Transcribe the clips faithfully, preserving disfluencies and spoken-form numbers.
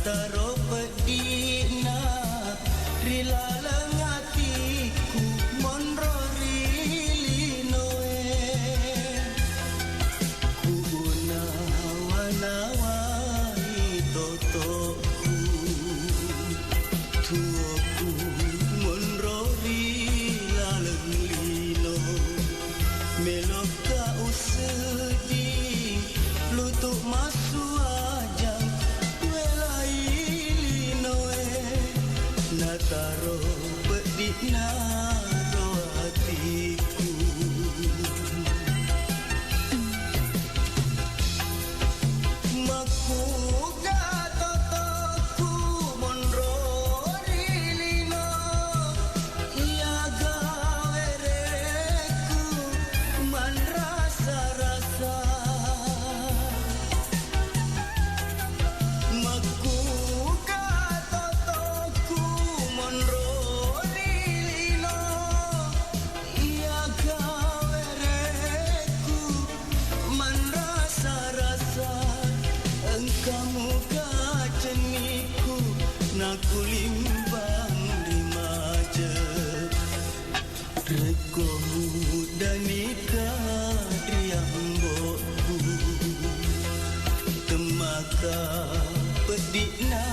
Taro peddi'na ri laleng atikku monro ri linoe. Ku nawa-nawai totokku, tuokku monro ri laleng lino. Melokka usedding lutu massuajang welai linoe, nataro peddi'na ro atikku. Makkuga totokku monro ri lino, iya gawerekku manrasa-rasa. Makkuga totokku monro ri lino, iya gawerekku manrasa-rasa, engka muga cennikku nakulimbang ri majeng. Rekko muddanika ri ambo'ku, temmaka peddi'na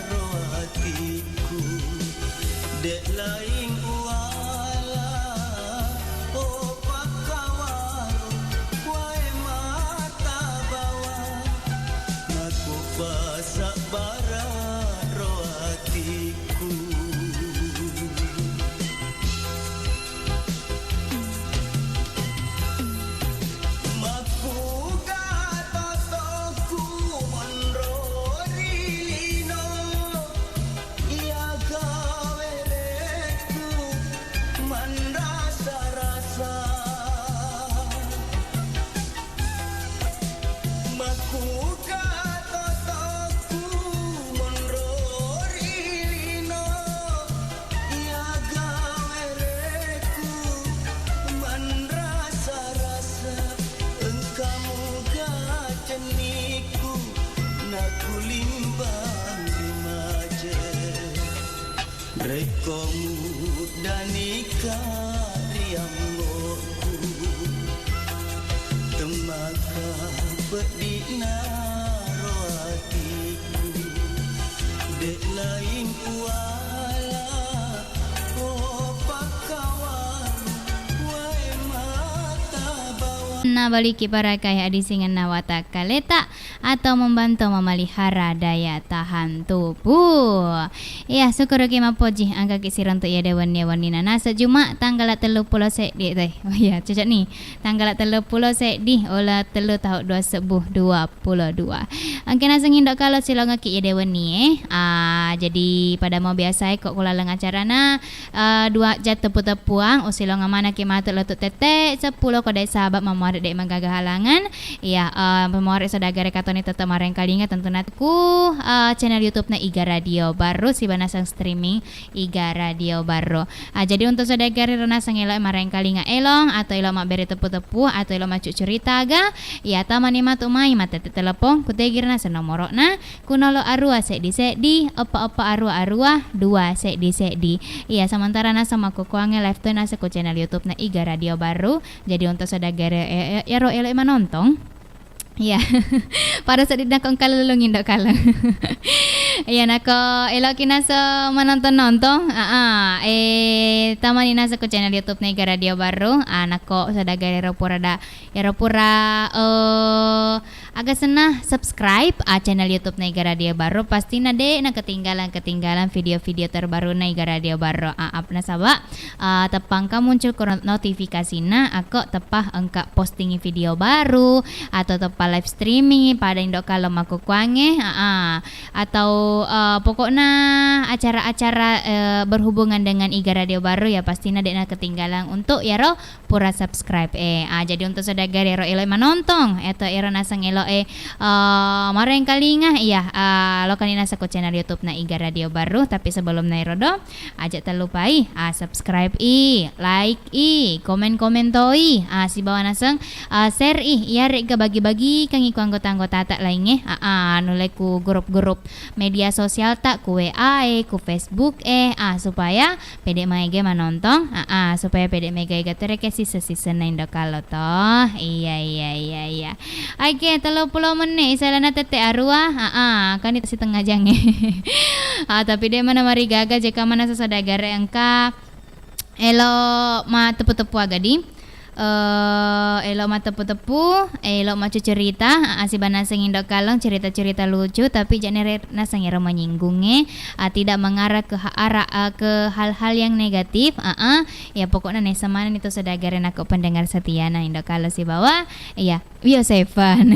ro atikku. De' laing uwala, o pakkawaru, wae mata bawang, nakupassabbara ro atikku. Makkuga totokku monro ri lino, iya gawerekku manrasa-rasa. Makkuga totokku monro ri lino, iya gawerekku manrasa-rasa, engka muga cennikku nakulimbang ri majeng. Rekko muddanika ri ambo'ku, temmaka peddi'na ro atikku. De' laing uwala, o pakkawaru, wae mata bawang. Nabaliki parakai adisingenna watakkaleta atau membantu memelihara daya tahan tubuh. Iya, sukkuruki mappoji, engkaki sirontu iya de wenni-, wennina naseng Juma, tanggala telluppulo seddi, eh, oh iya, cocok ni. Tanggala telluppulo seddi, uleng tellu taung dua sebbu dua pulo dua. Engka naseng indo kalo silongekki iya de wenni e. Ah, jadi pada mau biasa e ko kulaleng acarana, eh, dua jam teppu-teppuang, usilongeng manekki matu lettu tette seppulo ko de saba mamuare de magaga halangan. Iya, eh, mamuare saudagar e katoni tette marengkalinga tentunna ku, eh, channel YouTube-na Iga Radio Barru sibawa naseng streaming Iga Radio Barru. Ah, jadi untuk saudagar iro naseng elo marengkalinga elong atau elo mabbere teppu-teppu atau elo maccucuri taga, iya tamani matu mai mattette telepon, kutegi ro naseng nomoro'na, ku nolo arua seddi seddi, eppa eppa arua arua, dua seddi seddi. Iya, sementara naseng makkukkuangnge live to naseng ku channel YouTube-na Iga Radio Barru. Jadi untuk saudagar e, e, ero elo manontong. Iya. Pada seddi nako engka lelung indo kalo. Iya, nako eloki naseng manontong-nontong, aa, eh, tamani naseng ku channel YouTube-na Iga Radio Barru. Ah, nako saudagar ero pura da Iyaro pura, eh, aga senna subscribe, ah, channel YouTube-na Iga Radio Barru, pastina de' naketinggalan-ketinggalan video-video terbaru-na Iga Radio Barru. Ah, ap-, nasaba, ah, teppa engka muncul ko notifikasina, ako teppa engka posting video baru, atau teppa live streaming pada indo kalo makkukkuangnge, ah, ah. Atau, eh, pokokna acara-acara, eh, berhubungan dengan Iga Radio Barru, ya, pastina de' naketinggalan untuk iyaro pura subscribe e. Ah, jadi untuk saudagar ero elo manontong, atau ero naseng elo Eh, eh, marengkalinga, iya, eh, lokani naseng ko channel YouTube na Iga Radio Barru, tapi sebelum nairodo, aja tellupai, ah, subscribe i, like i, komen-komen toi, ah, sibawa naseng, ah, share i, iyare'ga bagi-bagikangngi ku anggota-anggotata laingnge, ah, ah, nulle ku grup-grup media sosial ta, ku W A e, ku Facebook e, ah, supaya pede maega manontong, ah, ah, supaya pede maega-ega to rekeng sise-sisenna Indo Kallo to. Iya, iya, iya, iya. Oke, tellu pulo menit, isalana tette arua, ah, ah, kan itu setengah jange. Ah, tapi de mana marigaga jeka mana sesodagare engka elo mateppu-teppu aga di. Eh, elo mateppu-teppu, elo maccucerita, ah, siba naseng Indo Kallo cerita-cerita lucu, tapi jane re-, naseng ero menyinggungnge, ah, tidak mengarah ke ha-, arah, ah, ke hal-hal yang negatif, ah, ah. Ya, pokokna nesa maneng itu saudara nako pendengar setia na Indo Kallo sibawa, iya, Bio Seven.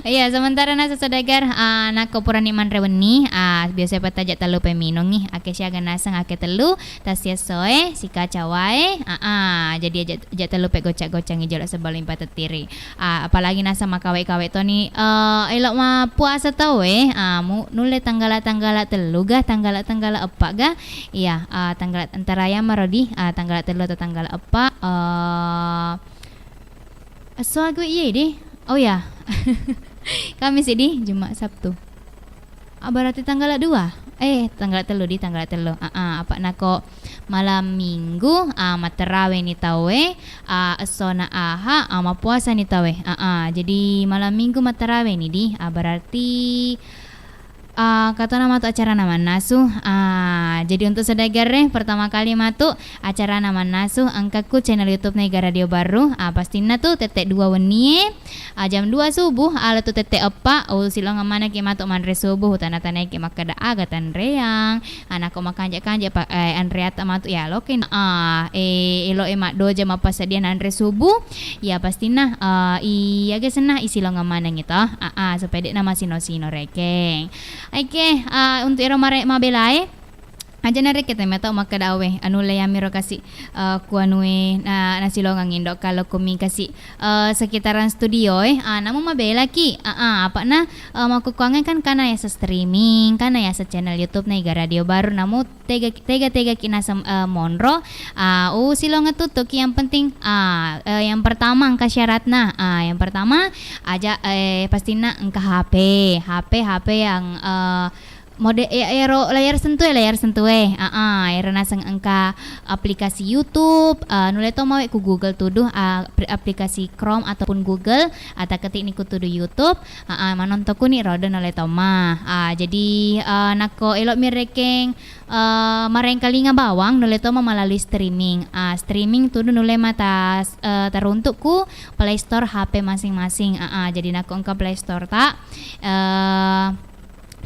Iya, sementara naseng saudara, ah, nako purani manre wenni, ah, Bio Seven taja tellu peminungi, ake siaga naseng ake tellu, tasiesso e, sikaca wae, ah, ah, jadi aja, aja tellu pe gocak-gocangi jolo sebelum ipatettiri. Ah, apalagi naseng makawe-kawe toni, eh, elo mappuasa tau e, ah, mu-, nulle tanggala-tanggala tellu ga, tanggala-tanggala eppa ga, iya, ah, tanggala antara ya marodi, ah, tanggala tellu atau tanggala eppa, eh, esso aga iye di, oh ya, Kamis di, Jumat, Sabtu. Ah, berarti tanggal dua? Eh, tanggal tellu di, tanggal tellu. Ah, ah, apa nako malam minggu, ah, matteraweng ni tau e, ah, essona aha, ah, mappuasa ni tau e. Ah, ah, jadi malam minggu matteraweng ni di, ah, berarti, ah, katona matu acarana mannasu. Ah, jadi untuk saudagar e, pertama kali matu acarana mannasu engka ku channel YouTube na Iga Radio Barru. Ah, pastinna tu tette dua wennie, ah, jam dua subuh, ah, lettu tette eppa, oh, silongeng manekki matu manre subuh, tana-tanaiki makkeda aga tanreang, ah, nako makanja-kanja pa-, eh, anreatta matu ya loke, ah, eh, elo e maddoja mappasedia nanre subuh, ya pastinna, ah, i aga senna isilongeng manengi to, ah, ah, supaya de'na masino-sino rekeng. Oke, ah, untuk ero mare-, mabelae, aja narekko tau makkeda, "Awe, anu le yamiro kasi, eh, ku anue na, nasilongang Indo Kallo kumi kasi, eh, sekitaran studio e." Ah, namu mabelaki. Ah, ah, apana, eh, makkukkuangnge kan kana yaseng streaming, kana yaseng channel YouTube na Iga Radio Barru, namu tega, tega-tega ki naseng, eh, monro. Ah, usilongeng tuttuki yang penting, ah, eh, yang pertama engka syaratna. Ah, yang pertama aja, eh, pastinna engka H P. H P, H P yang, eh, Mode-, e-, ero layar sentuh e, layar sentuh e. Aa, ero naseng engka aplikasi YouTube, eh, nulle to mawe ku Google tudu, ah, apli-, aplikasi Chrome ataupun Google, ah, taketikni ku tudu YouTube, aa, manontokuni rodo nulle to ma. Ah, jadi, eh, nakko elo mi rekeng, eh, marengkalinga bawang, nulle to ma melalui streaming. Ah, streaming tudu nulle ma ta-, eh, taruntuk ku Play Store H P masing-masing. Aa, jadi nakko engka Play Store ta, eh,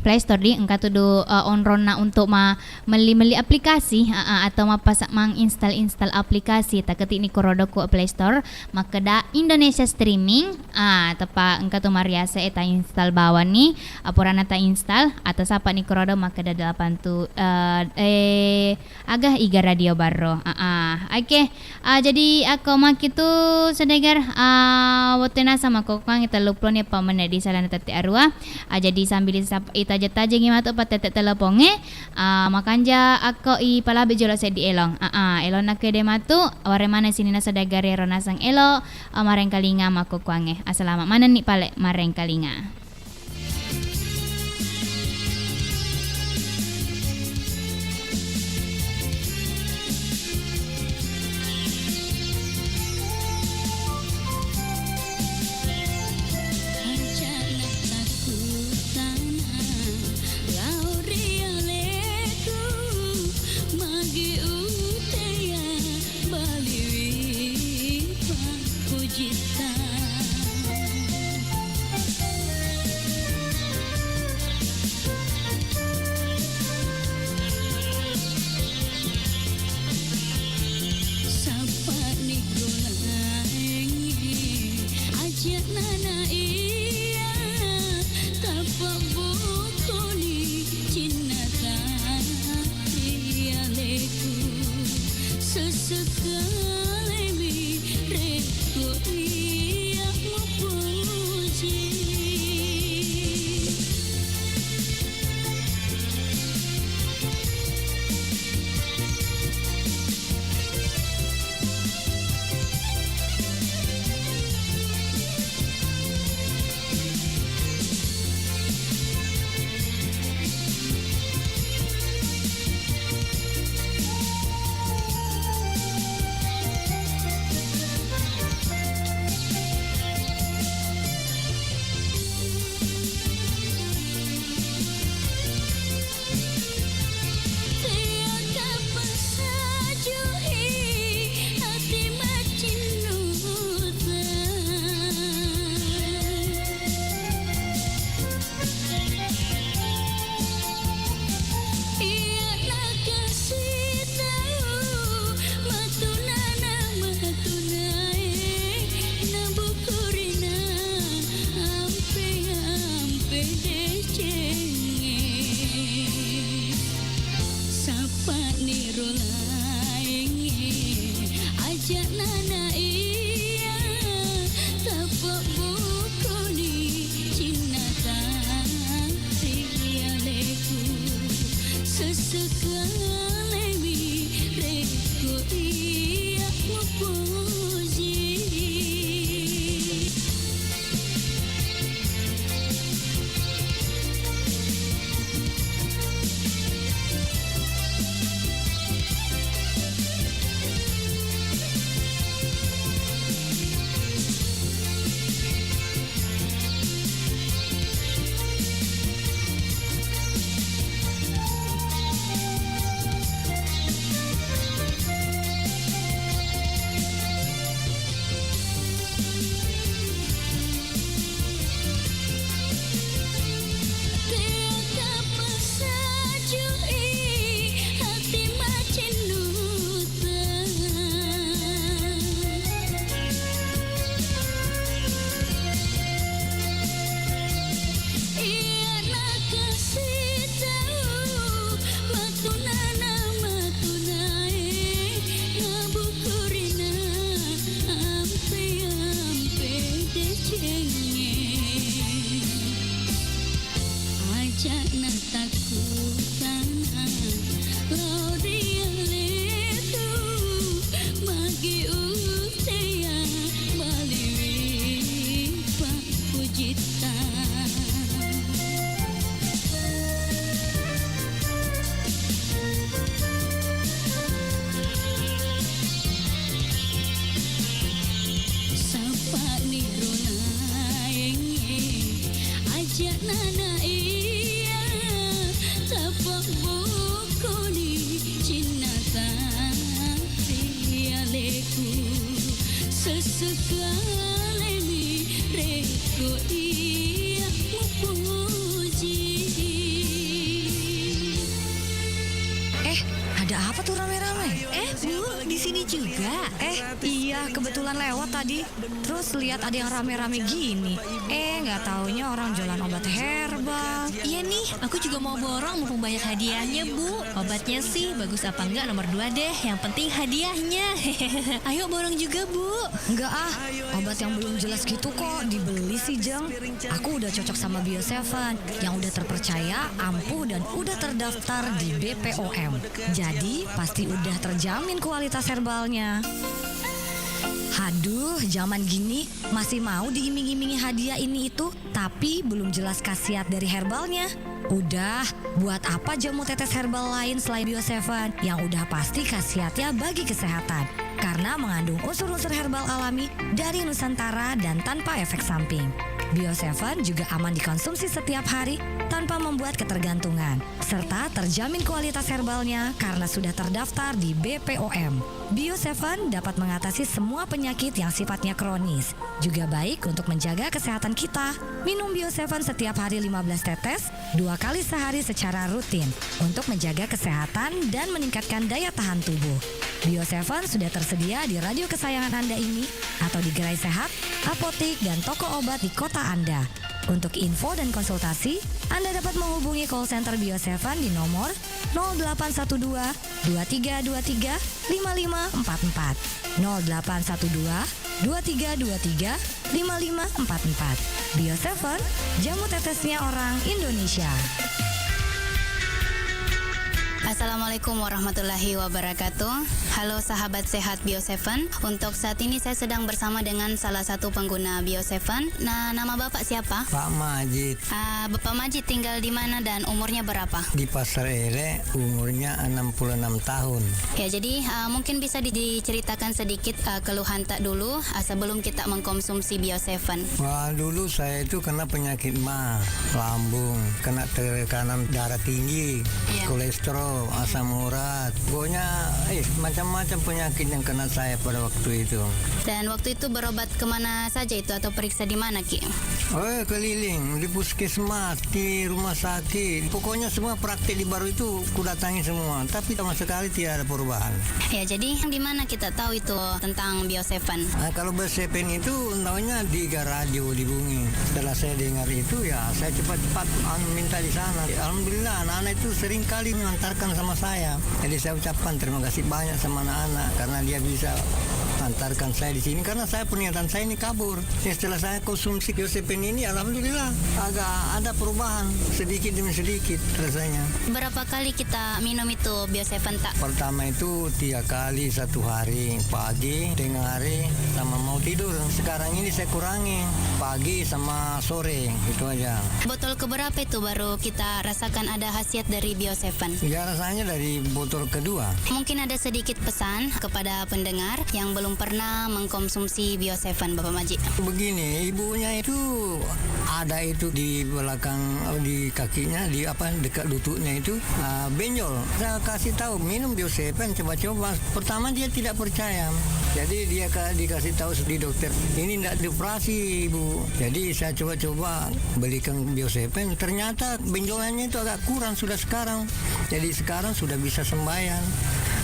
Play Store di, engka tudu, eh, onronna untuk ma-, melli-melli aplikasi, ah, ah, atau mappasa-, manginstal-instal aplikasi, taketikni korodo ku Play Store, makkeda Indonesia Streaming, ah, teppa engka tu mariase e ta install bawanni, ah, purana ta install, atau sapani korodo makkeda delapan tu, eh, eh, Aga Iga Radio Barro. Ah, ah. Oke. Ah, jadi akko makkitu sedegar, ah, wettu naseng makkokkuangngi tellu pulo ni eppa menit di salana tette arua. Ah, jadi sambil isap-, itaje-tajengi matu pattette telepongnge. Ah, makanja akko ipalabe jolo seddi elong. Ah, ah. Elonna kede matu, ware maneng sininna sedegar ero naseng elo, ah, marengkalinga makkokkuangnge. Ah, salama manenni pale marengkalinga. Baliwi pakkujitta. Sappa'ni golaengnge, aja' nana iya, tappa' bokkoni cinnata. Ri aleku, sesekkalemi rekko iya' mupuji. Aja'na takkutana lao ri aleku, magi utea baliwi pakkujitta. Sapa'ni ro laengnge, aja'na na iya, tapabbokkoni cinnata ri aleku. Sessekaleni rekko iya mupuji. Eh, ada apa tuh rame-rame? Eh, Bu, di sini juga? Eh, iya, kebetulan lewat tadi. Terus lihat ada yang rame-rame gini. Eh, nggak taunya orang jualan obat herbal. Iya nih, aku juga mau borong mumpung banyak hadiahnya, Bu. Obatnya sih bagus apa enggak nomor dua deh, yang penting hadiahnya. Ayo borong juga, Bu. Enggak ah, obat yang belum jelas gitu kok dibeli sih, Jeng. Aku udah cocok sama Bio Seven, yang udah terpercaya, ampuh, dan udah terdaftar di B P O M. Jadi, pasti udah terjamin kualitas herbalnya. Haduh, zaman gini masih mau diiming-imingi hadiah ini itu, tapi belum jelas khasiat dari herbalnya. Udah, buat apa jamu tetes herbal lain selain Bio Seven yang udah pasti khasiatnya bagi kesehatan? Karena mengandung unsur-unsur herbal alami dari Nusantara dan tanpa efek samping. Bio Seven juga aman dikonsumsi setiap hari tanpa membuat ketergantungan, serta terjamin kualitas herbalnya karena sudah terdaftar di B P O M. Bio Seven dapat mengatasi semua penyakit yang sifatnya kronis. Juga baik untuk menjaga kesehatan kita. Minum Bio Seven setiap hari lima belas tetes, dua kali sehari secara rutin untuk menjaga kesehatan dan meningkatkan daya tahan tubuh. Bio Seven sudah tersedia di radio kesayangan Anda ini atau di gerai sehat, apotik, dan toko obat di kota Anda. Untuk info dan konsultasi, Anda dapat menghubungi call center Bio Seven di nomor nol delapan satu dua, dua tiga dua tiga, lima lima empat empat, nol delapan satu dua, dua tiga dua tiga, lima lima empat empat. Bio Seven, jamu tetesnya orang Indonesia. Assalamualaikum warahmatullahi wabarakatuh. Halo sahabat sehat Bio Seven. Untuk saat ini saya sedang bersama dengan salah satu pengguna Bio Seven. Nah, nama Bapak siapa? Pak Majid. Ah, Bapak Majid tinggal di mana dan umurnya berapa? Di Pasar Ele, umurnya enam puluh enam tahun. Ya, jadi, ah, mungkin bisa di-, diceritakan sedikit, ah, keluhan tak dulu, ah, sebelum kita mengkonsumsi Bio Seven. Wah, dulu saya itu kena penyakit ma, lambung, kena tekanan darah tinggi, iya, kolesterol, asam urat. Pokoknya, eh, macam-macam penyakit yang kena saya pada waktu itu. Dan waktu itu berobat kemana saja itu atau periksa di mana, Ki? Oh, keliling, di puskesmas, di rumah sakit. Pokoknya semua praktek di Baru itu kudatangi semua, tapi sama sekali tidak ada perubahan. Ya, jadi di mana kita tahu itu tentang Bio Seven? Ah, kalau Bio Seven itu tahunya di radio di Bumi. Setelah saya dengar itu, ya saya cepat-cepat, anu, minta di sana. Alhamdulillah, anak-anak itu sering kali mengantarkan sama saya. Jadi saya ucapkan terima kasih banyak sama anak-anak karena dia bisa antarkan saya di sini, karena saya, penglihatan saya ini kabur. Ya, setelah saya konsumsi Bio Seven ini, alhamdulillah, agak ada perubahan sedikit demi sedikit rasanya. Berapa kali kita minum itu Bio Seven, tak? Pertama itu tiga kali satu hari, pagi, tengah hari, sama mau tidur. Sekarang ini saya kurangi, pagi sama sore, itu aja. Botol keberapa itu baru kita rasakan ada khasiat dari Bio Seven? Ya, rasanya dari botol kedua. Mungkin ada sedikit pesan kepada pendengar yang belum pernah mengkonsumsi Bio Seven, Bapak Maji. Begini, ibunya itu ada itu di belakang, di kakinya, di apa, dekat lututnya itu, ah, benjol. Saya kasih tahu, "Minum Bio Seven, coba-coba." Pertama dia tidak percaya. Jadi dia ka-, dikasih tahu di dokter, "Ini ndak dioperasi, Ibu." Jadi saya coba-coba belikan Bio Seven, ternyata benjolannya itu agak kurang sudah sekarang. Jadi sekarang sudah bisa sembahyang.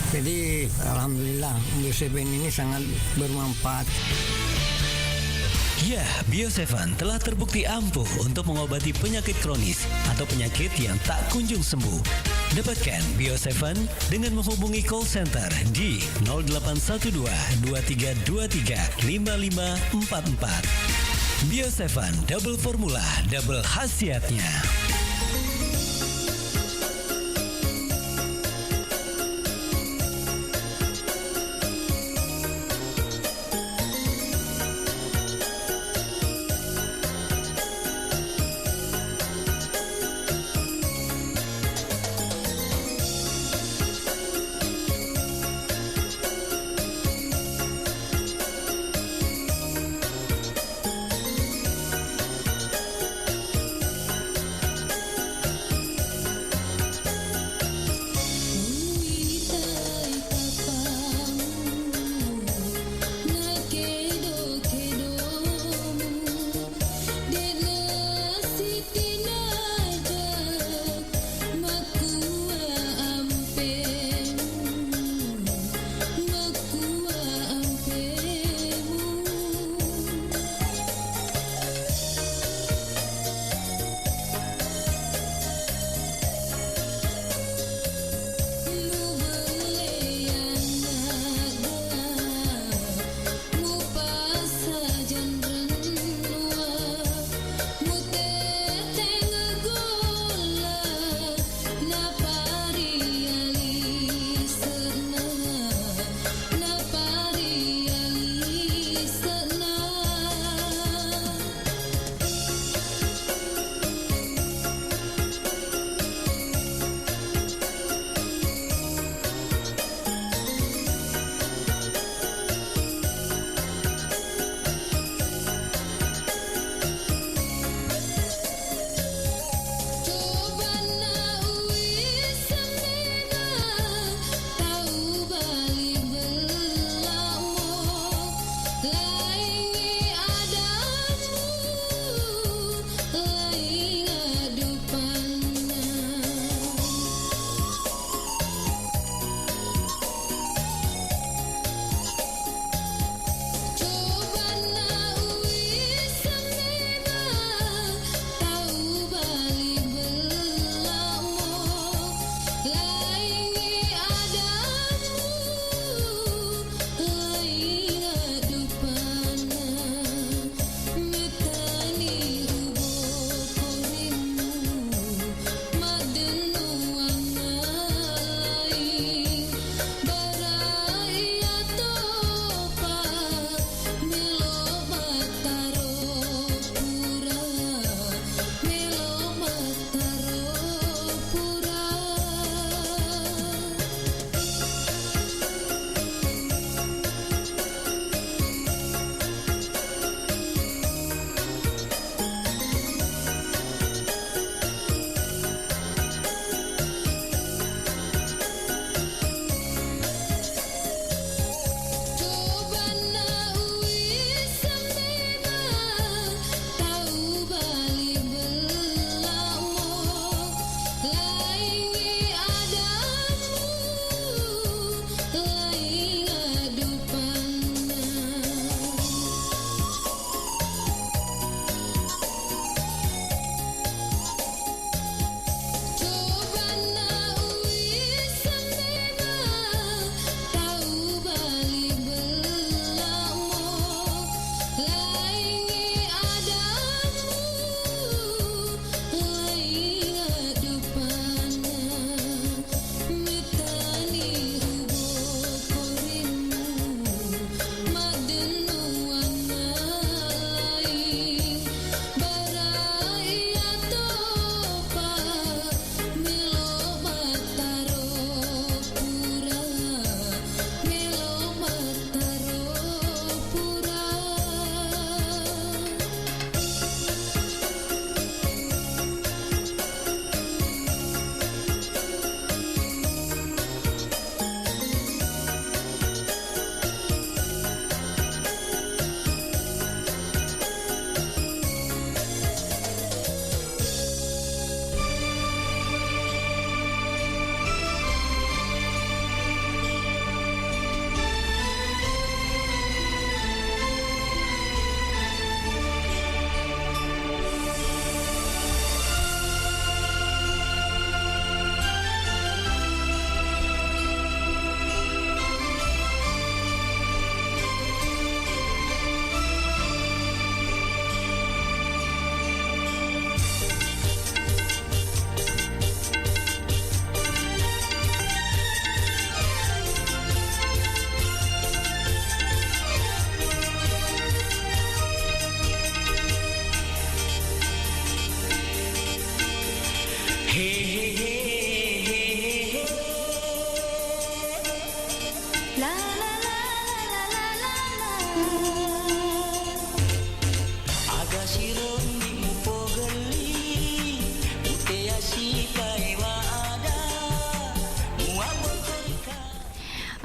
Jadi alhamdulillah, Bio Seven ini sangat bermanfaat. Ya, Bio Seven telah terbukti ampuh untuk mengobati penyakit kronis atau penyakit yang tak kunjung sembuh. Dapatkan Bio Seven dengan menghubungi call center di nol delapan satu dua, dua tiga dua tiga, lima lima empat empat. Bio tujuh, double formula, double khasiatnya.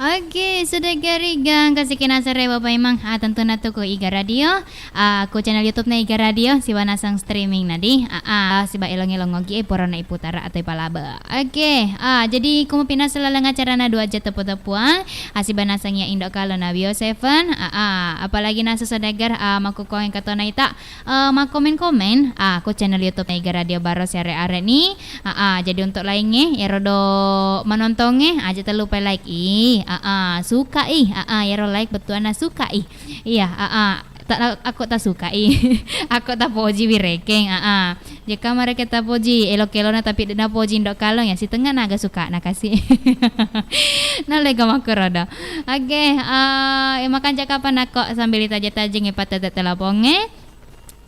Oke, sudah garigang kasih kena sore Bapak Imang. Ah, tentu na tu ku Iga Radio. Ah, ku channel YouTube na Iga Radio, siba naseng streaming nadi. Ah, ah, siba elong-elong ogi, eh, porona iputara atau ipalabe. Oke, ah, jadi ku mapinasa laleng acara na dua aja tepu-tepuang. Ah, siba naseng ya Indo Kalo na Bio Seven. Ah, ah, apalagi nasa sudah gar, ah, makukuang katona ita. Eh, makkomen-komen, ah, ku channel YouTube Mega Radio Baro siare-are ni. Ah, ah, jadi untuk lainnya, iyaro do menontonge, aja terlupa like i. Ah, ah, suka i. Ah, ah, iyaro like bettuanna suka i. Iya, ah, ah. Tak, aku tak suka i. Aku tak poji wirekeng. Ah, ah. Jika mereka tak poji, elok-elona tapi dena poji Indo Kalong ya, setengah naga suka na kasih. Nalega makkurodo. Oke, ah, ya makan cakapan aku sambil tajeng-tajeng ya patete telepon eh.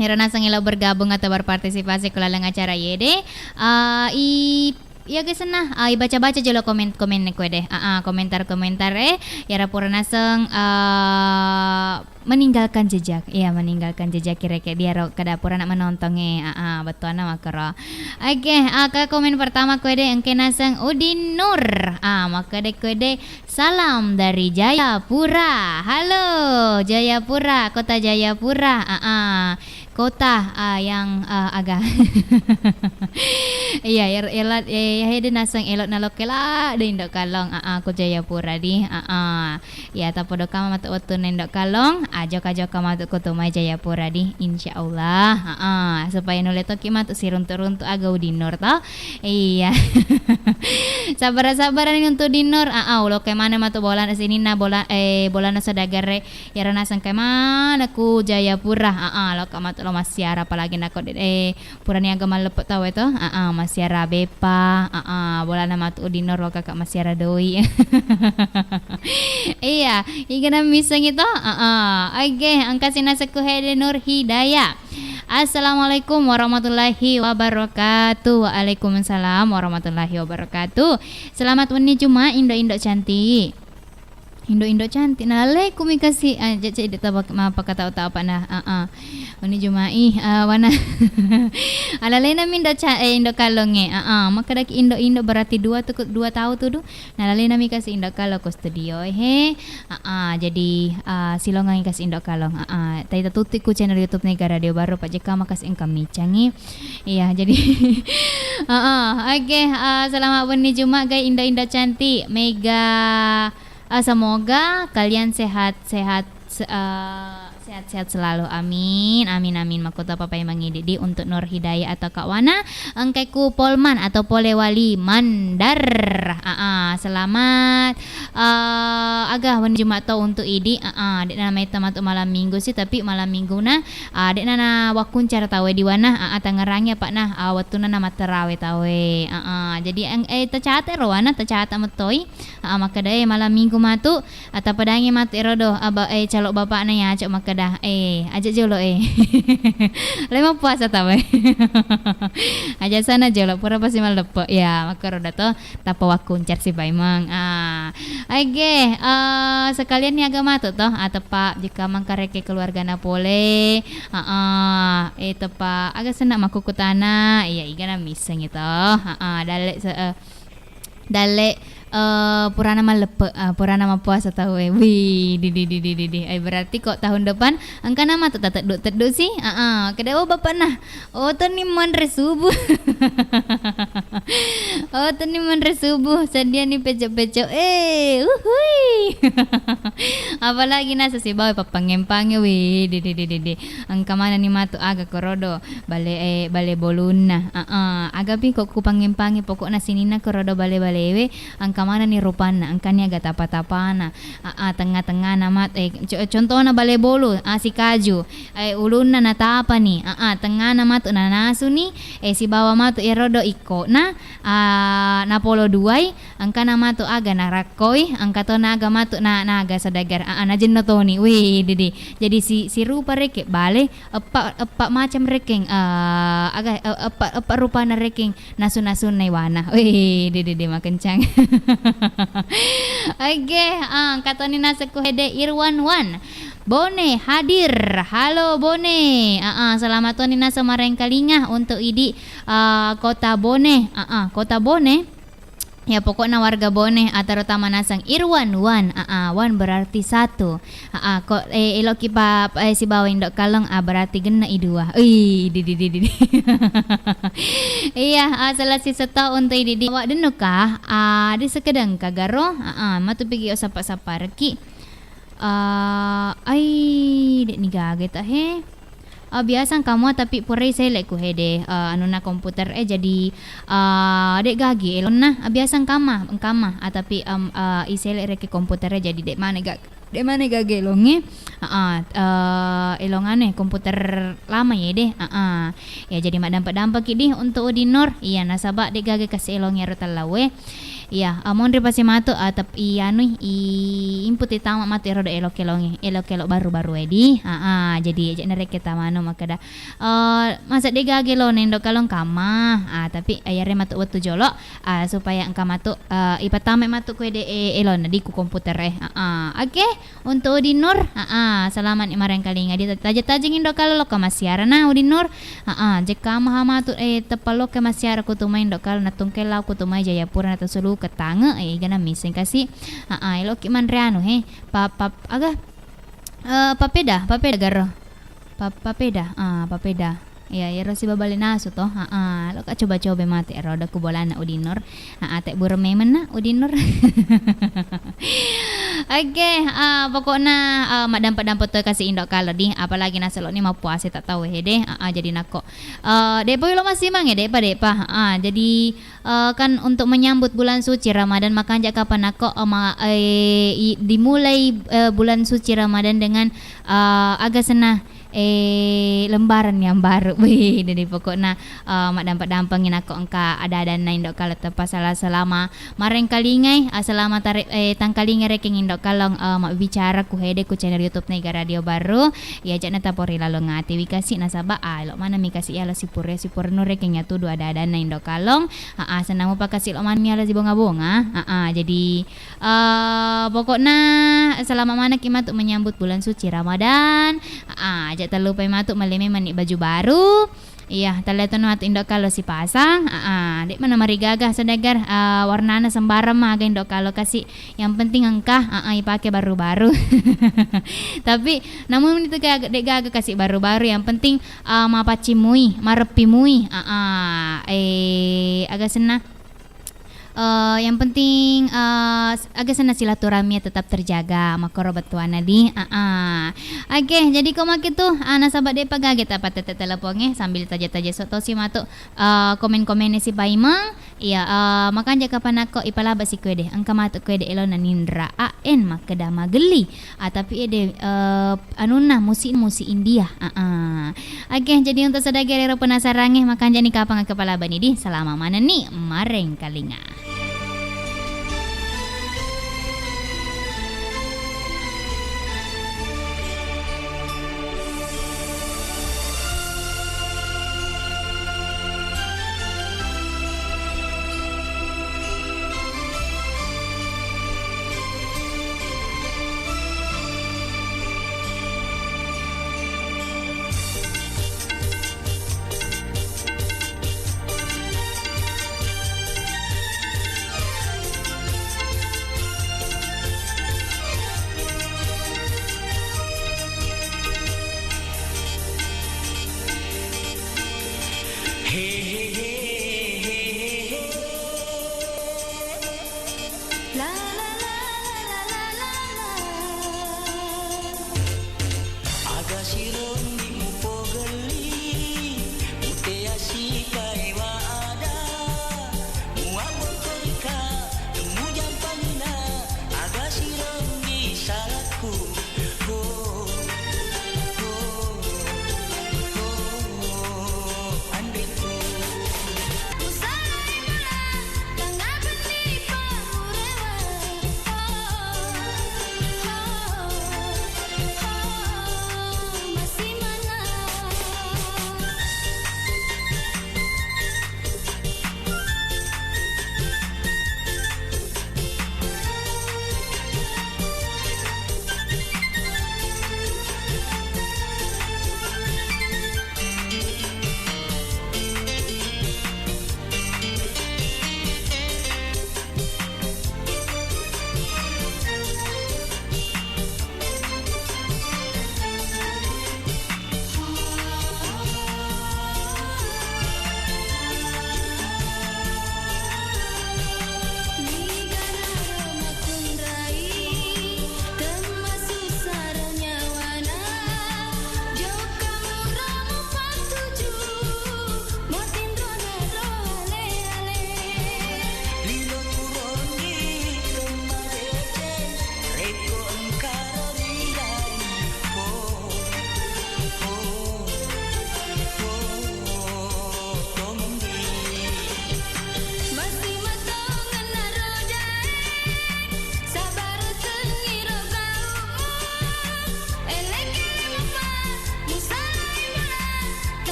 Iyaro naseng elo bergabung atau berpartisipasi ku laleng acara yede, ah, i, iya ge senna, ah, ibaca-baca jolo komen-komen kue deh. Ah, ah, komentar-komentar eh, iyaro pura naseng, ah, meninggalkan jejak. Iya, meninggalkan jejak kira-kira diaro kada pura nak menonton eh. Ah, ah, bettuanna makero. Oke, ah, ke komen pertama kue deh, engke naseng Udin Nur. Ah, makede kue deh, Salam dari Jayapura. Halo, Jayapura, Kota Jayapura. Ah, ah. Kota, ah, yang, ah, aga. Iya, er-, elat, eh, ya, hede naseng elok nalokkela de Indo Kalong. Ah, ah, ku Jayapura di. Ah, ah. Ya, tapodo kama matu wettunna Indo Kalong. Ah, joka-joka matu ku tumai Jayapura di. Insya Allah. Ah, ah. Supaya nulle toki matu siruntu-runtu aga Udin Nur to. Iya. Sabbara-sabbarani untuk Dinur. Ah, ah, ulo ke mana matu bolana sininna bola, eh, bolana saudagar e. Iyaro naseng ke mana ku Jayapura. Ah, ah, lo ka matu lo massiara apalagi nako, eh, purani aga malleppe tau e to. Ah, ah, massiara beppa. Ah, ah, bolana matu Dinur lo kakak massiara doi. Iya, igana missengi to. Ah, ah. Oke, engka sinasekku Hede Nur Hidayah. Assalamualaikum warahmatullahi wabarakatuh. Waalaikumsalam warahmatullahi wabarakatuh. Selamat wenni Juma, Indo-Indo cantik. Indo-Indo cantik. Nalaleku mi kasi, ah, je-, je-, de taba mapakatau-tau apa nah. Ah, ah. Wenni Juma ih, ah, wana. Alalena mi Indo ca-, eh, Indo Kalonge. Ah, ah. Makkedaki Indo-Indo berarti dua tu, dua tau tu du. Nalalena mi kasi Indo Kalo ko studio, he. Ah, ah, jadi, ah, silongangi kasi Indo Kalo. Ah, ah, tai tatutti ku channel YouTube Mega Radio Baro, Pak J K, makasi engka micangi. Iya, jadi, ah, ah, oke, ah, selamat wenni Juma, gai Indo-Indo cantik, Mega, ah, semoga kalian sehat-sehat, se-, ah, sehat-sehat selalu. Amin. Amin, amin. Makkutoppa paimeng idi di untuk Nur Hidayah atau Kak Wana. Engkai ku Polman atau Polewali Mandar. Aa, selamat. Eh, aga wenni Jumat to untuk idi. Aa, de'na metta matu malam minggu sih, tapi malam minggu na, ah, de'na na wakkuncara tawe di wana. Aa, tangerangi apa na, ah, wettunna na mattarawe tawe. Aa, jadi ang-, eh, tacate ro wana, tacate mettoi. Aa, makkeda, eh, malam minggu matu, Atapadangi matu ero do, aba-, eh, calo bapakna yaco makkeda, eh, aja jolo, eh. Lai mappuasa tau, eh. Aja sana jolo, pura pasi malleppe. Ya, makkero dato, tappa wakkuncar si paimeng. Ah, oke, eh, sekalian niaga matu to, ah, teppa jika mangkareke keluargana pole. Ah, ah, eh, teppa aga senna makkukutana, iya, igana misseng itu. Ah, ah, dalle se-, eh, Dalle, eh, purana malleppe, ah, purana mappuasa tau e. Wih, di, di, di. Eh, berarti kok tahun depan engkana matu tateddu-teddu sih? Ah, ah. Kedda, oh, bapakna. Oh, toni manre subuh. Oh, toni manre subuh. Sadiani peco-peco. Eh, uhui. Apalagi nasa sibawa pappangempange. Wih, di, di, di, di, di. Engka manani matu aga korodo. Bale, eh, bale bolunna. Heeh. Agapi ko kupangempangi pokokna sininna korodo bale-balewe, engka manani rupanna, engkani aga tapa-tapana. Heeh, tengnga-tengngana mat-, eh, co-, contona bale bolu, ah, sikaju. Eh, ulunna natapani. Heeh, tengngana matu nanasuni, eh, sibawa matu erodo ikkona, ah, napolo duai, engkana matu aga narakkoi, engka to naga matu na-, naga sadagar. Heeh, najenno toni. Wih, didi. Jadi si-, sirupa rekeng bale, Eppa, eppa macam rekeng, eh, aga, eh, eppa, eppa rupana rekeng nasu-nasunna iwana. Wih, de, de, de, makencang. Oke, ah, engka toni naseng ku hede Irwan Wan. Bone hadir. Halo Bone. Ah, ah, selamat toni naseng marengkalinga untuk idi, ah, kota Bone. Ah, ah, kota Bone. Ya, pokokna warga Bone, ah, terutama naseng Irwan Wan. Ah, ah, Wan berarti satu. Ah, ah, ko, eh, eloki pa, eh, sibawa Indo Kalong, ah, berarti genna i dua. Ui, di, di, di, di, di. Iya, ah, selesai seto untuk idi, di. Awak dennu kah? Ah, di sekedeng kagaro. Ah, ah, matu pigi o sapa-sapa reki. Ah, ai, dek ni gaga ta he. Ah, biasa engka mua, tapi purai sele ku hede, ah, anunna komputer e, jadi, ah, dek gagi elonna. Ah, biasa engka ma, engka ma. Ah, tapi, em, ah, i sele reke komputer e, jadi dek mana gak, dek mana gagi elonge. Ah, ah, eh, elong anu e, komputer lama ye de. Ah, ah. Ya, jadi maddampa-dampa ki di untuk Udin Nur. Iya, nasaba dek gagi kasi elong ero tellau e. Iya, ah, monri pasi matu, ah, tep-, i anui, i input i tama matu ero do elok-elongi, elok-elok baru-baru edi. Ah, ah, jadi aja narekka tamano makkeda, eh, masa de gage lo nendo kalong kama. Ah, tapi ayare matu wettu jolo, ah, supaya engka matu, eh, ipatama matu ku ede, eh, elona di ku komputer e. Ah, ah. Oke. Untuk Udin Nur, aa, selamat ni marengkalinga. Di taja-tajeng Indo Kalo lokka massiara na Udin Nur. Aa, jekka maha matu, eh, teppa lokka massiara kutumai Indo Kalo, natungke lao kutumai Jayapura, natasulu ketange, eh, igana misseng kasi. Aa, eloki manre anu, he. Pa, pa, aga? Eh, papeda, papeda garo. Pa, papeda, ah, papeda. Iya, iyaro sibabale nasu to. Heeh, loka coba-coba mate ero de ku bolana Udin Nur. Heeh, tebburu memeng na Udin Nur. Oke, ah, pokokna, ah, maddampa-dampa to kasi Indo Kalo di, apalagi naselo ni mappuasa tak tahu hede. Heeh, jadi nako, eh, depa lo massimang ya, depa, depa. Heeh, jadi, eh, kan untuk menyambut bulan suci Ramadan, makanja kapan nako, eh, ma-, eh, i-, dimulai, eh, bulan suci Ramadan dengan, eh, aga senna eh, lembaran yang baru. Wih, jadi pokokna, eh, maddampa-dampengi nako engka ada-adanna Indo Kalo teppa sala-, selama marengkalingai, eh, selama tare-, eh, tangkalinga rekeng Indo Kalo, eh, mabbicara ku hede ku channel YouTube Nega Radio Baru. Ya, jana tapori lalo ngati wi kasi nasaba, ah, lo mana mi kasi ya lo sipure, sipure nu rekeng ya tudu ada-adanna Indo Kalo. Ah, ah, senang mupa kasi lo mana mi ala si bonga-bonga. Ah, ah, jadi Eh, pokokna selama manekki matu menyambut bulan suci Ramadan. Ah, aja terlupai matu melle memang ni baju baru. Iya, telle tonu matu Indo Kalo sipasang. Ah, ah, dek mana marigaga saudagar, eh, warnana sembarang maga Indo Kalo kasi. Yang penting engka, ah, ah, ipake baru-baru. Tapi namun itu kayak dek gaga kasi baru-baru, yang penting, eh, mapaccing mui, mareppi mui. Ah, ah, eh, aga senna. Eh, yang penting, eh, s-, aga senna silaturahmi tetap terjaga, makkoro bettuanna di. Ah, ah. Oke, jadi ko makitu, ah, nasaba depa gaga tapatete teleponge sambil taja-taja so tosi matu, eh, komen-komene si paimeng. Iya, eh, makanja kapan nako ipalaba si kuede, engka matu kuede elona ninra A N makkeda magelli. Ah, tapi ede, eh, anunna musi, musi India. Ah, ah. Oke, jadi untuk saudagar ero penasarange, makanjani kapang kepala bani di. Salama manenni marengkalinga.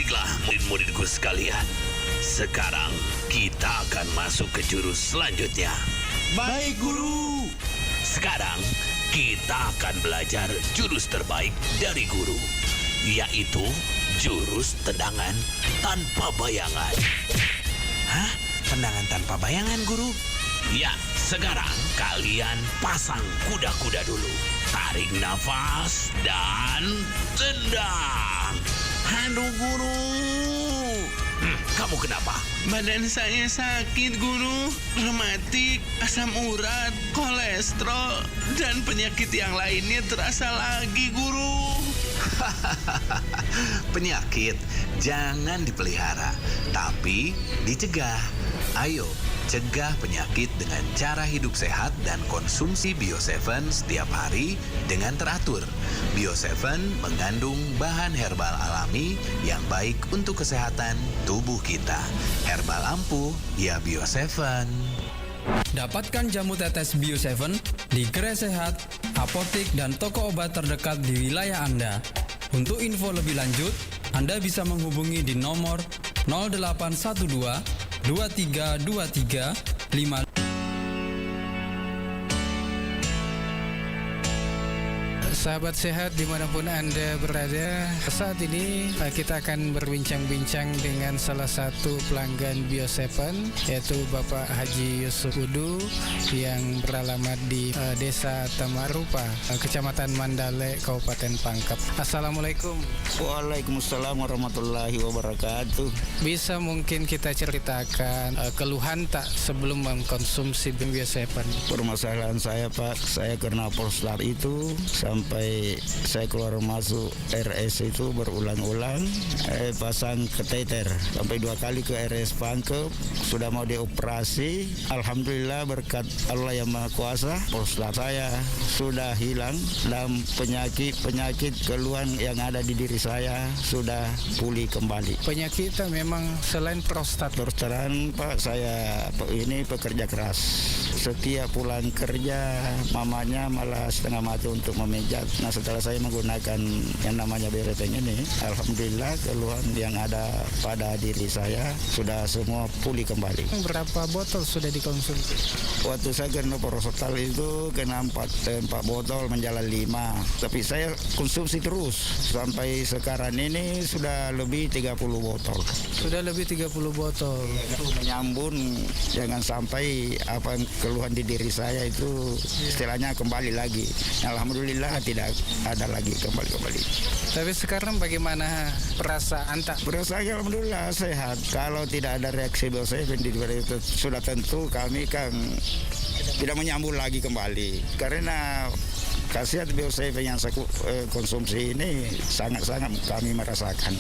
Baiklah, murid-muridku sekalian. Sekarang kita akan masuk ke jurus selanjutnya. Baik, Guru. Sekarang kita akan belajar jurus terbaik dari guru, yaitu jurus tendangan tanpa bayangan. Hah? Tendangan tanpa bayangan, Guru? Ya, sekarang kalian pasang kuda-kuda dulu. Tarik nafas dan tendang. Aduh, Guru. Hmm, kamu kenapa? Badan saya sakit, Guru. Rematik, asam urat, kolesterol, dan penyakit yang lainnya terasa lagi, Guru. Penyakit jangan dipelihara, tapi dicegah. Ayo, cegah penyakit dengan cara hidup sehat dan konsumsi Bio tujuh setiap hari dengan teratur. Bio tujuh mengandung bahan herbal alami yang baik untuk kesehatan tubuh kita. Herbal ampuh, ya Bio tujuh. Dapatkan jamu tetes Bio tujuh di gerai sehat, apotik, dan toko obat terdekat di wilayah Anda. Untuk info lebih lanjut, Anda bisa menghubungi di nomor nol delapan satu dua, dua tiga dua tiga, lima. Sahabat sehat dimanapun Anda berada, saat ini, eh, kita akan berbincang-bincang dengan salah satu pelanggan Bio tujuh, yaitu Bapak Haji Yusuf Udu yang beralamat di, eh, Desa Tamarupa, eh, Kecamatan Mandale, Kabupaten Pangkep. Assalamualaikum. Waalaikumsalam warahmatullahi wabarakatuh. Bisa mungkin kita ceritakan, eh, keluhan tak sebelum mengkonsumsi Bio tujuh? Permasalahan saya, Pak, saya kena prostat itu sampai saya keluar masuk R S itu berulang-ulang, eh, pasang kateter sampai dua kali ke R S Pangkep, sudah mau dioperasi. Alhamdulillah, berkat Allah yang Maha Kuasa, prostat saya sudah hilang dan penyakit-penyakit keluhan yang ada di diri saya sudah pulih kembali. Penyakit itu memang selain prostat. Terus terang, Pak, saya pe-, ini pekerja keras. Setiap pulang kerja, mamanya malah setengah mati untuk memijat. Nah, setelah saya menggunakan yang namanya Bio tujuh ini, alhamdulillah keluhan yang ada pada diri saya sudah semua pulih kembali. Berapa botol sudah dikonsumsi? Waktu saya kena prostat itu kena empat, eh, empat botol menjalar lima. Tapi saya konsumsi terus sampai sekarang ini sudah lebih tiga puluh botol. Sudah lebih tiga puluh botol. Itu menyambung, jangan sampai apa keluhan di diri saya itu istilahnya kembali lagi. Alhamdulillah tidak ada lagi kembali-kembali. Tapi sekarang bagaimana perasaan, tak? Perasaan alhamdulillah sehat. Kalau tidak ada reaksi Bio tujuh di luar itu, sudah tentu kami kan tidak menyambung lagi kembali. Karena khasiat Bio tujuh yang saya ku-, eh, konsumsi ini sangat-sangat kami merasakan.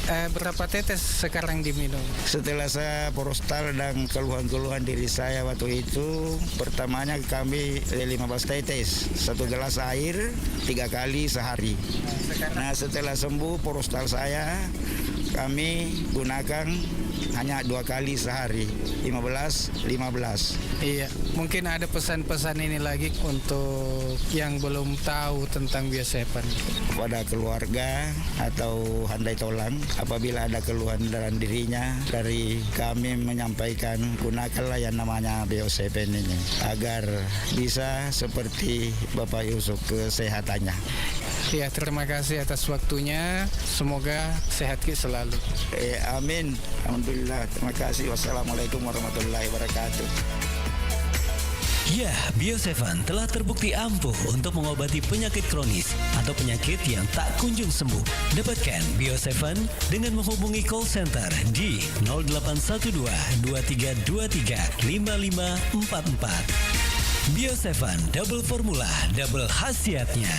Eh, berapa tetes sekarang diminum? Setelah saya prostat dan keluhan-keluhan diri saya waktu itu, pertamanya kami, eh, lima belas tetes, satu gelas air tiga kali sehari. Nah, setelah sembuh prostat saya, kami gunakan hanya dua kali sehari, lima belas, lima belas. Iya, mungkin ada pesan-pesan ini lagi untuk yang belum tahu tentang Bio tujuh. Pada keluarga atau handai tolang, apabila ada keluhan dalam dirinya, dari kami menyampaikan, gunakanlah yang namanya Bio tujuh ini agar bisa seperti Bapak Yusuf kesehatannya. Ya, terima kasih atas waktunya. Semoga sehat ki selalu. Eh, amin. Alhamdulillah. Terima kasih. Wassalamualaikum warahmatullahi wabarakatuh. Ya, Bio tujuh telah terbukti ampuh untuk mengobati penyakit kronis atau penyakit yang tak kunjung sembuh. Dapatkan Bio tujuh dengan menghubungi call center di nol delapan satu dua, dua tiga dua tiga, lima lima empat empat. Bio tujuh, double formula, double khasiatnya.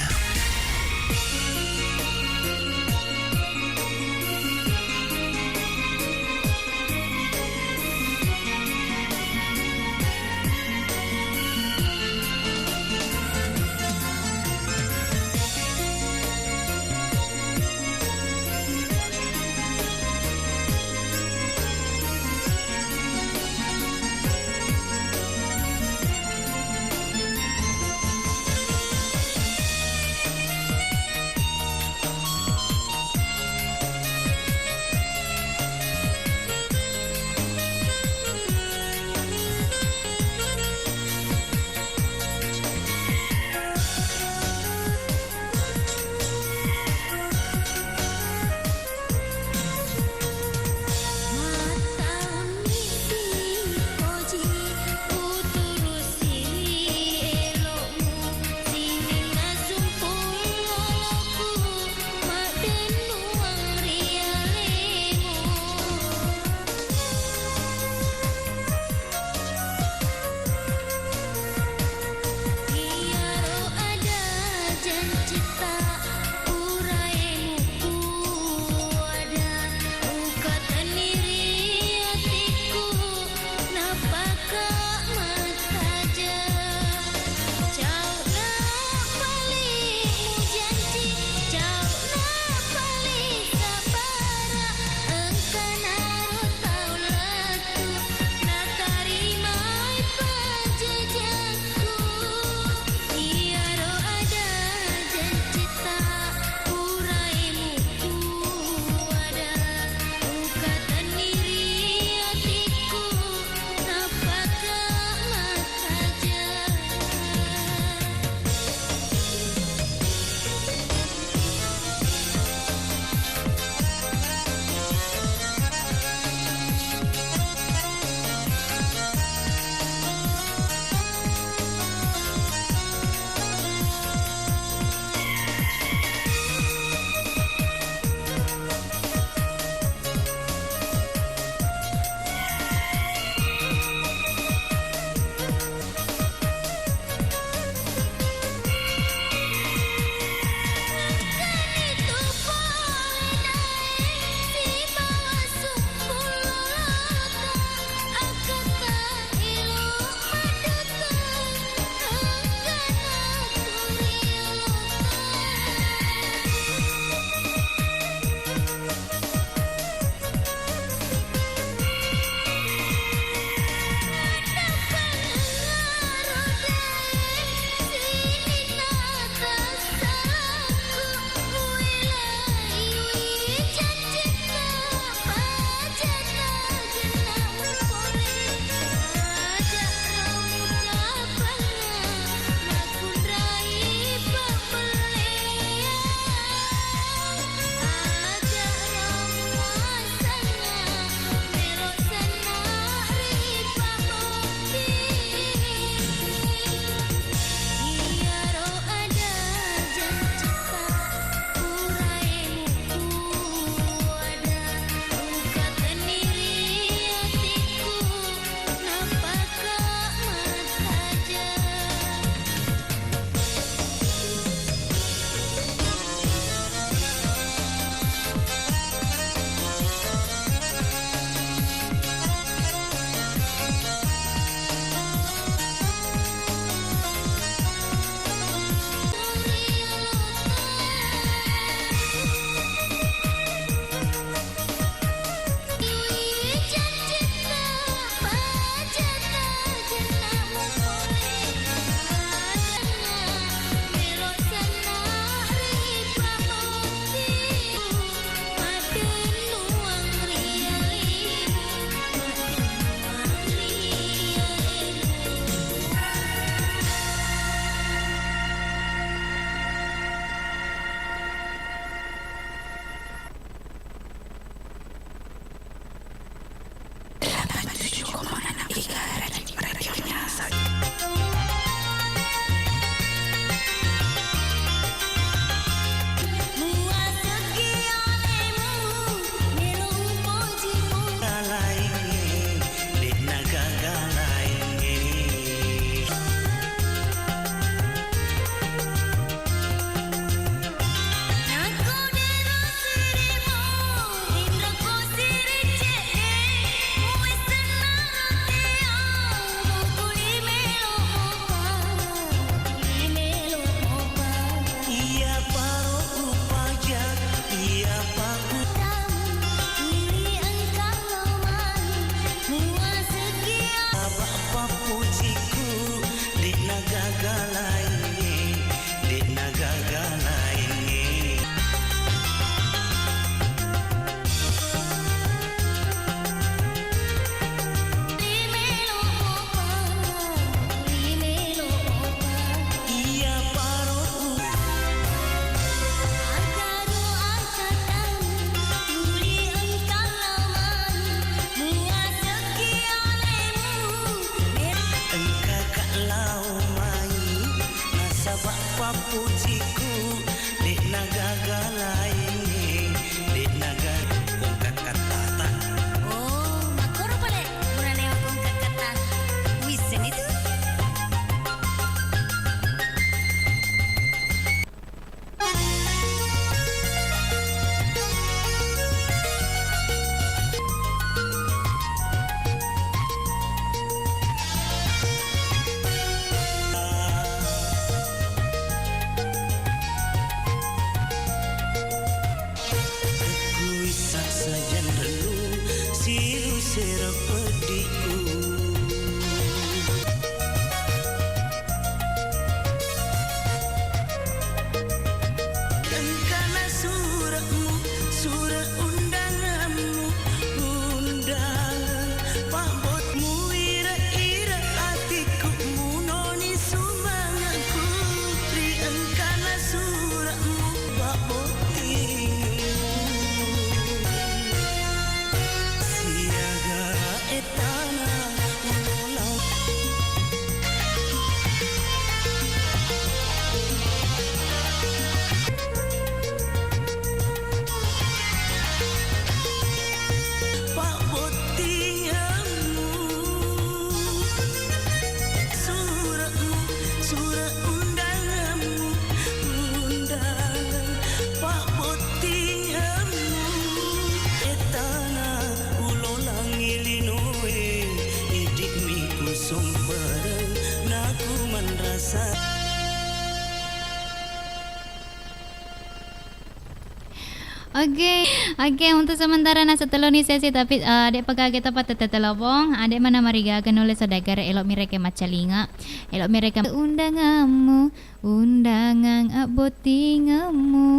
Oke, oke, untuk sementara naseng teloni sesi, tapi, eh, de'pa gaga teppa tette telepon, ah, de'ma namarigaga nulle saudagar, elo'mi rekeng maccalinga, elo'mi rekeng undanganmu, undangan abbottingemmu.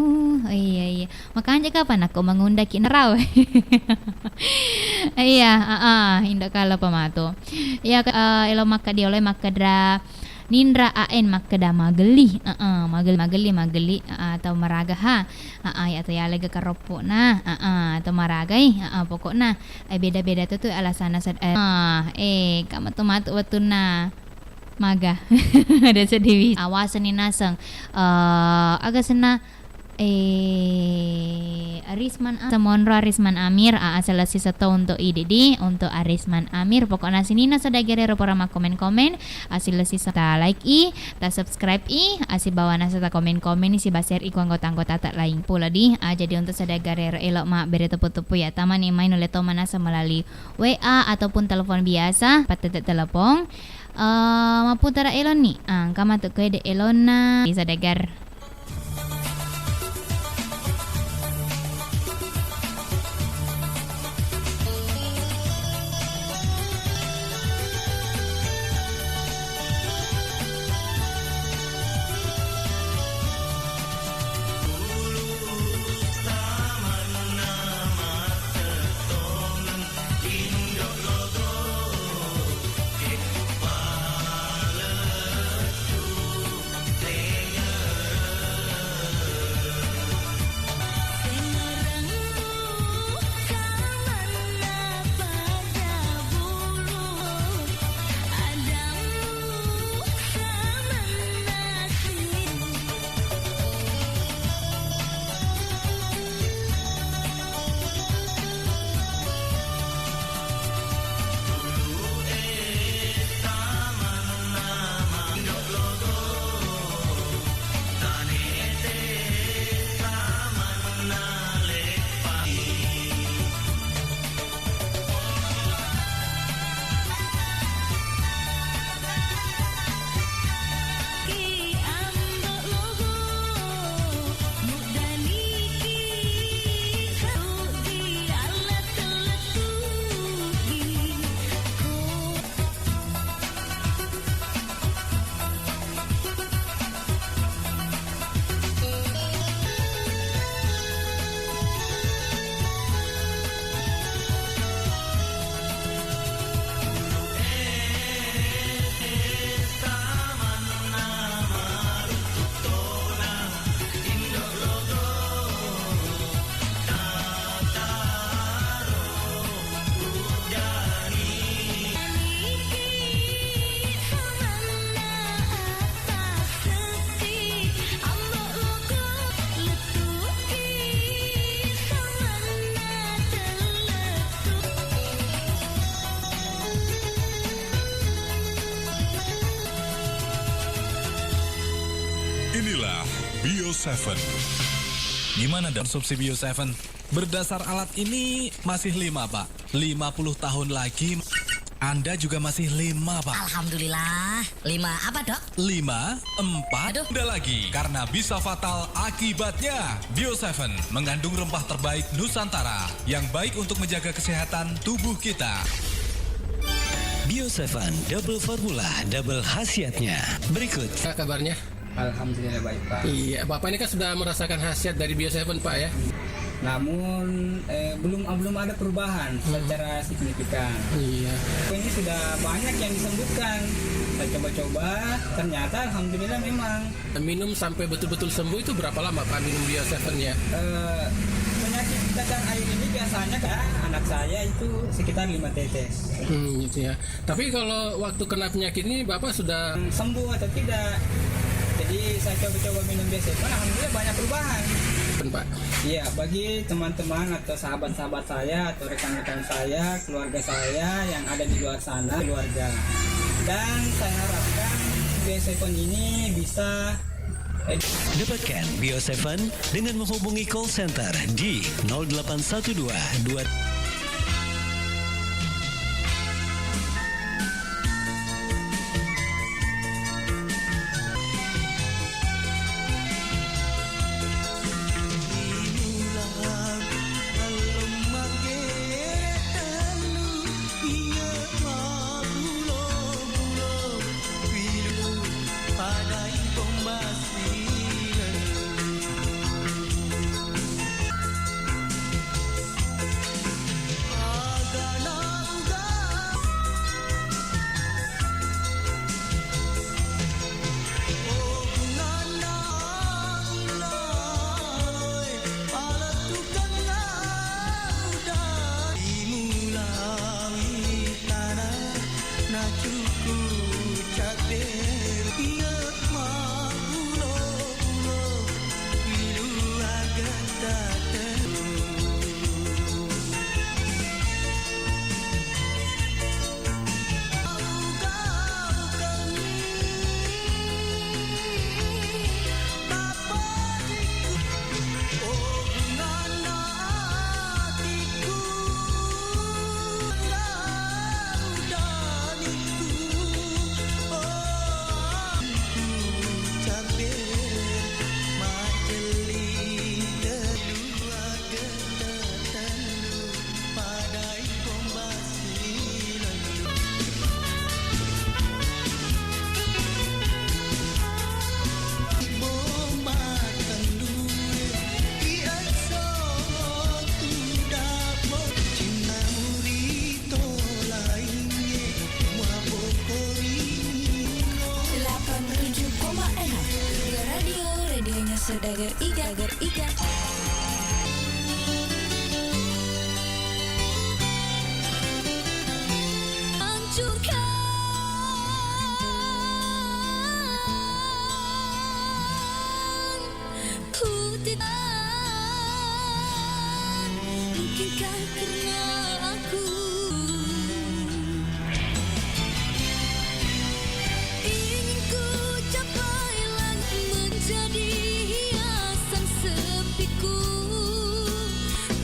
Oh, iya, iya. Makanja kapang nakko mangundaki narau. Iya, heeh, indo kala pa matu. Iya, ke-, eh, elo makkeda, elo makkeda Nindra A N makkeda magelli. Heeh, magelli, magelli, magelli, heeh, atau maraga ha. Heeh, iya atau yalega karoppo'na. Heeh, atau maragai. Heeh, pokokna, eh, beda-beda tu, tu alasanna sed-, eh, ah, eh, kamatu-matu wettunna maga. Ada sedih. Awasenni naseng. Eh, aga senna, eh, Arisman A-, semonro Arisman Amir, ah, selesai seto untuk I D D, untuk Arisman Amir. Pokokna sininna saudagar ero pura makkomen-komen, ah, selesai seto ta like i, ta subscribe i, ah, sibawa naseng ta komen-komen i, sibawa share i ku anggota-anggota ta laing pula di, ah, jadi untuk saudagar ero elo mabbere teppu-teppu ya, tamani mai nulle to manaseng melalui W A ataupun telepon biasa, pattette telepon. Eh, mapputara elonni, ah, engka matu koe de elonna saudagar. Inilah Bio Seven. Gimana dong konsumsi Bio Seven? Berdasar alat ini masih lima, Pak. Lima puluh tahun lagi, Anda juga masih lima, Pak. Alhamdulillah. Lima apa, Dok? Lima, empat, Aduh. Tunda lagi. Karena bisa fatal akibatnya. Bio Seven mengandung rempah terbaik Nusantara yang baik untuk menjaga kesehatan tubuh kita. Bio Seven, double formula, double khasiatnya. Berikut. Apa kabarnya? Alhamdulillah baik, Pak. Iya, Bapak ini kan sudah merasakan khasiat dari Bio Seven, Pak, ya? Namun, eh, belum, belum ada perubahan Hmm. secara signifikan. Iya. Ini sudah banyak yang disembuhkan. Saya coba-coba, ternyata alhamdulillah memang. Minum sampai betul-betul sembuh itu berapa lama, Pak, minum Bio Seven, ya? Eh, penyakit cacar air ini biasanya, Kak, anak saya itu sekitar lima tetes. Hmm, gitu ya. Tapi kalau waktu kena penyakit ini, Bapak sudah Sembuh atau tidak? Jadi, saya coba-coba minum Bio Seven, alhamdulillah banyak perubahan. Pak? Iya, bagi teman-teman atau sahabat-sahabat saya, atau rekan-rekan saya, keluarga saya yang ada di luar sana, keluarga. Dan saya harapkan Bio Seven ini bisa Dapatkan Bio Seven dengan menghubungi call center di nol delapan satu dua dua. Dagar Iga, Dagar Iga. Hancurkan. Ku tidak mungkinkah karena aku ingin ku capai langit menjadi hiasan sepiku.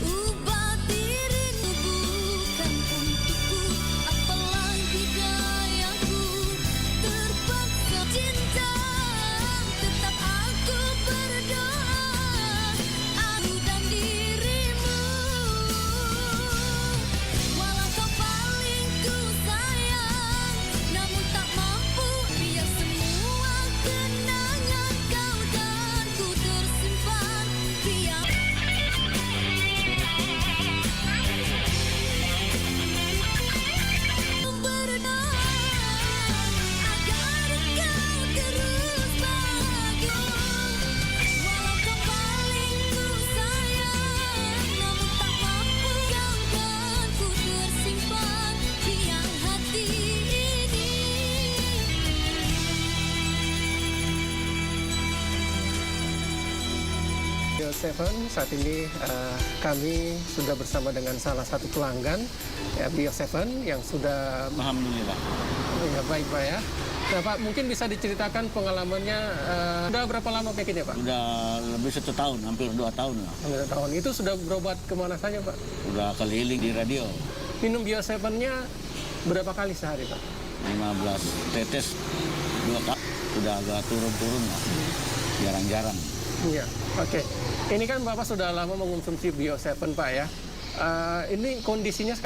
Ubah dirimu bukan untukku, apalagi gayaku. Terpaksa cinta, tetap aku berdoa, aku dan dirimu. Walau kau paling ku sayang, namun tak mampu biar semua kenangan kau dan ku tersimpan. Biar Bio Seven, saat ini, eh, kami sudah bersama dengan salah satu pelanggan, ya, Bio Seven yang sudah Alhamdulillah. Oh ya, baik, Pak, ya. Nah, Pak, mungkin bisa diceritakan pengalamannya, eh, sudah berapa lama penyakitnya, Pak? Sudah lebih satu tahun, hampir dua tahun lah. Hampir satu tahun. Itu sudah berobat kemana saja, Pak? Sudah keliling di radio. Minum Bio Seven-nya berapa kali sehari, Pak? Lima belas tetes dua kali. Sudah agak turun-turun lah. Jarang-jarang. Iya, oke. Ini kan Bapak sudah lama mengonsumsi Bio Seven, Pak, ya. Eh, ini kondisinya